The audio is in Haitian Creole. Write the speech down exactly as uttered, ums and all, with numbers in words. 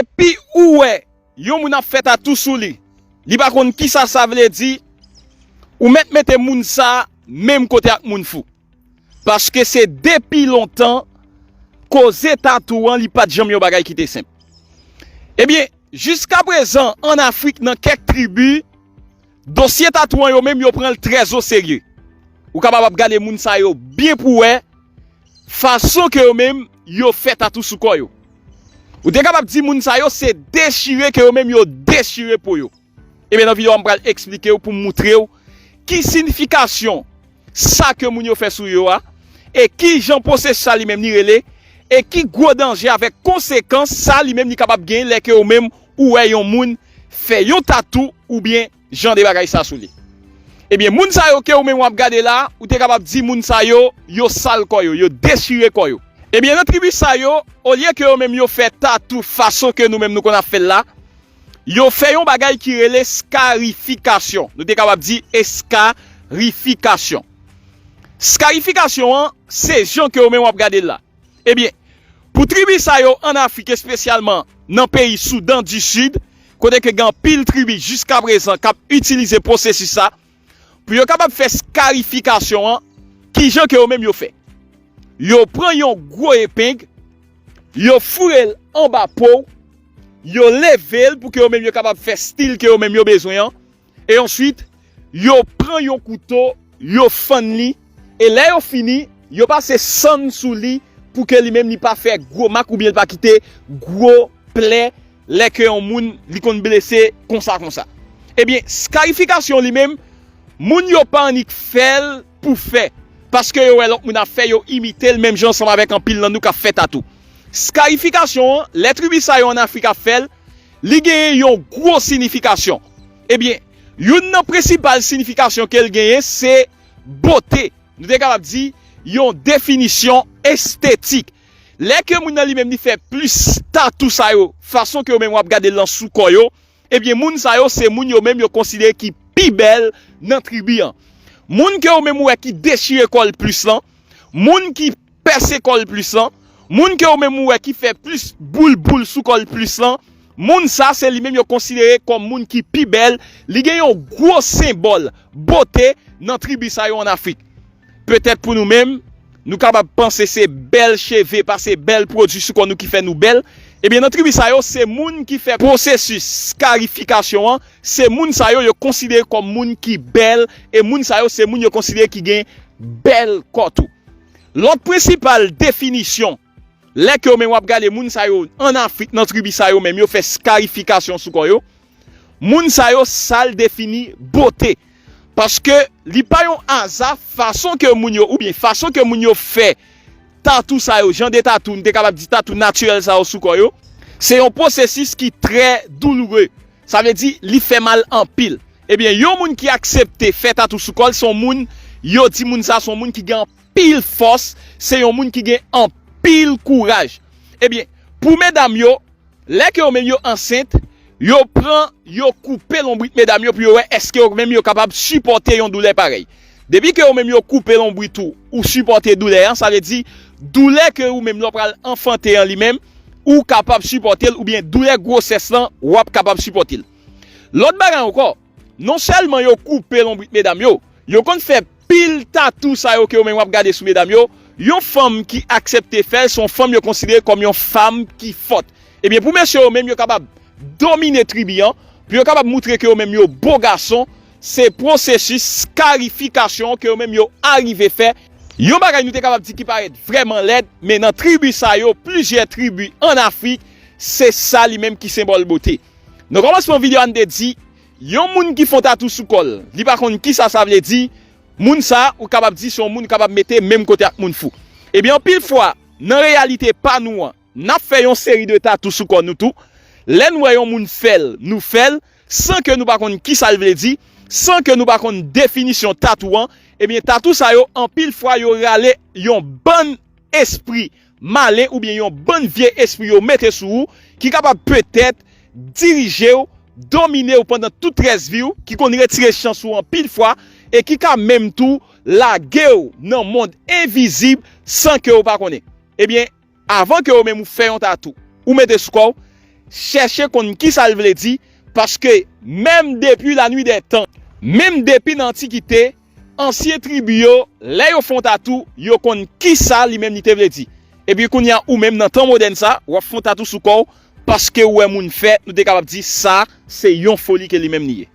Depi ou wè yon moun ap fè tatou sou li, li pa konn kisa sa vle di, ou mèt mete moun sa menm kote ak moun fou. Paske se depi lontan, koze tatou an, li pa t janm yon bagay ki te senp. Ebyen, jiska prezan, ann Afrik, nan kèk tribi, dosye tatou an, yo menm, yo pran l trè o serye. Ou kapab ap gade moun sa yo byen pou wè fason ke yo menm yo fè tatou sou kò yo. Ou te kapab di moun sa yo se dechire ke yo menm yo dechire po yo. Ebyen, nan videyo a, m pral eksplike w pou m moutre w ki siyifikasyon sa ke moun yo fè sou yo a, e ki jan pwosesis sa li menm li rele, e ki gwo danje avèk konsekans sa li menm li kapab genyen lè ke ou menm ou wè yon moun fè yon tatou oubyen jan de bagay sa sou li. Ebyen, moun sa yo ke ou menm w ap gade la, ou te kapab di moun sa yo, yo sal kò yo, yo dechire kò yo. Ebyen, nan tribi sa yo, olye ke yo menm yo fè tatou fason ke nou menm nou konn ap fè l la, yo fè yon bagay ki rele skarifikasyon. Nou te kapab di eskarifikasyon. Skarifikasyon an, se jan ke yo menm w ap gade l la. Ebyen, pou tribi sa yo ann Afrik, espesyalman nan peyi Soudan di Sid, kote ke gen anpil tribi jiska prezan k ap itilize pwosesis sa, pou yo kapab fè skarifikasyon an, ki jan ke yo menm yo fè? Yo pran yon gwo epeng, yo foure l anba po w, yo leve l pou ke yo menm yo kapab fè stil ke yo menm yo bezwen an, e answit, yo pran yon kouto, yo fann li, e lè yo fini, yo pase sann sou li pou ke li menm li pa fè gwo mak oubyen li pa kite gwo plè lè ke yon moun li konn blese konsa konsa. Ebyen, skarifikasyon li menm, moun yo pa annik fè l pou fè, paske yo wè lòt moun ap fè, yo imite l menm jan ansanm avèk anpil nan nou k ap fè tatou. Skarifikasyon an, lè tribi sa yo ann Afrik ap fè l, li genyen yon gwo siyifikasyon. Ebyen, youn nan prensipal siyifikasyon ke l genyen, se bote. Nou te kapab di yon definisyon estetik. Lè ke moun nan li menm li fè plis tatou sa yo, fason ke yo menm w ap gade l lan sou kò yo, ebyen, moun sa yo se moun yo menm yo konsidere ki pi bèl nan tribi an. Moun ke yo menm ou wè ki dechire kò l plis lan, moun ki pèse kò l plis lan, moun ke yo menm ou wè ki fè plis boul boul sou kò l plis lan, moun sa se li menm yo konsidere kòm moun ki pi bèl, li gen yon gwo senbòl bote nan tribi sa yo ann Afrik. Petèt pou nou menm, nou kapab panse se bèl cheve, pase bèl pwodui sou kò nou ki fè nou bèl. Ebyen, nan tribi sa yo, se moun ki fè pwosesis skarifikasyon an, se moun sa yo, yo konsidere kòm moun ki bèl, e moun sa yo, se moun yo konsidere ki gen bèl kò tou. Lòt prensipal definisyon, lè ke yo menm w ap gade moun sa yo ann Afrik, nan tribi sa yo menm, yo fè skarifikasyon sou kò yo, moun sa yo, sa l defini bote. Paske li pa yon aza fason ke moun yo, oubyen fason ke moun yo fè tatou sa yo, jan de tatou, m te kapab di tatou natirèl sa yo sou kò yo, se yon pwosesis ki trè douloure. Sa vle di, li fè mal anpil. Ebyen, yon moun ki aksepte fè tatou sou kò l, se yon moun, yo di moun sa, se yon moun ki gen anpil fòs, se yon moun ki gen anpil kouraj. Ebyen, pou medam yo, lè ke yo menm yo ansent, yo pran, yo koupe lonbrit medam yo pou yo wè èske yo menm yo kapab sipòte yon doulè parèy. Depi ke yo menm yo koupe lonbrit ou, ou sipòte doulè an, sa vle di, doulè ke ou menm lè w pral anfante an li menm, ou kapab sipòte l, oubyen doulè gwosès lan, w ap kapab sipòte l. Lòt bagay ankò, non sèlman yo koupe lonbrit medam yo, yo konn fè pil tatou sa yo ke yo menm w ap gade sou medam yo, yon fanm ki aksepte fè l, se yon fanm yo konsidere kòm yon fanm ki fòt. Ebyen, pou mesye yo menm, yo kapab domine tribi an, pou yo kapab moutre ke yo menm yo bo gason, se pwosesis skarifikasyon ke yo menm yo arive fè. Yon bagay nou te kapab di ki parèt vrèman lèd, men nan tribi sa yo, plizyè tribi ann Afrik, se sa li menm ki senbòl bote. Nan kòmansman videyo a, n te di, yon moun ki fè yon tatou sou kò l, li pa konn kisa sa vle di, moun sa, ou kapab di se yon moun ou kapab mete menm kote ak moun fou. Ebyen, anpil fwa, nan reyalite pa nou an, n ap fè yon seri de tatou sou kò nou tou. Lè n wè yon moun fè l, nou fè l, san ke nou pa konn kisa l vle di, san ke nou pa konn definisyon tatou an, ebyen, tatou sa yo, anpil fwa, yo rale yon bann espri malen oubyen yon bann vye espri yo mete sou ou, ki kapab petèt dirije w, domine w pandan tout rès vi w, ki konn retire chans ou anpil fwa, e ki ka menm tou lage w nan mond envizib san ke w pa konnen. Ebyen, avan ke w menm ou fè yon tatou, ou mete sou kò w, chèche konn kisa l vle di, paske menm depi lanwi dè tan, menm depi nan antikite, ansyen tribi yo, lè yo fè yon tatou, yo konn kisa li menm li te vle di. Epi kounye a ou menm nan tan modèn sa, w ap fè yon tatou sou kò w, paske ou wè moun fè, nou te kapab di sa se yon foli ke li menm li ye.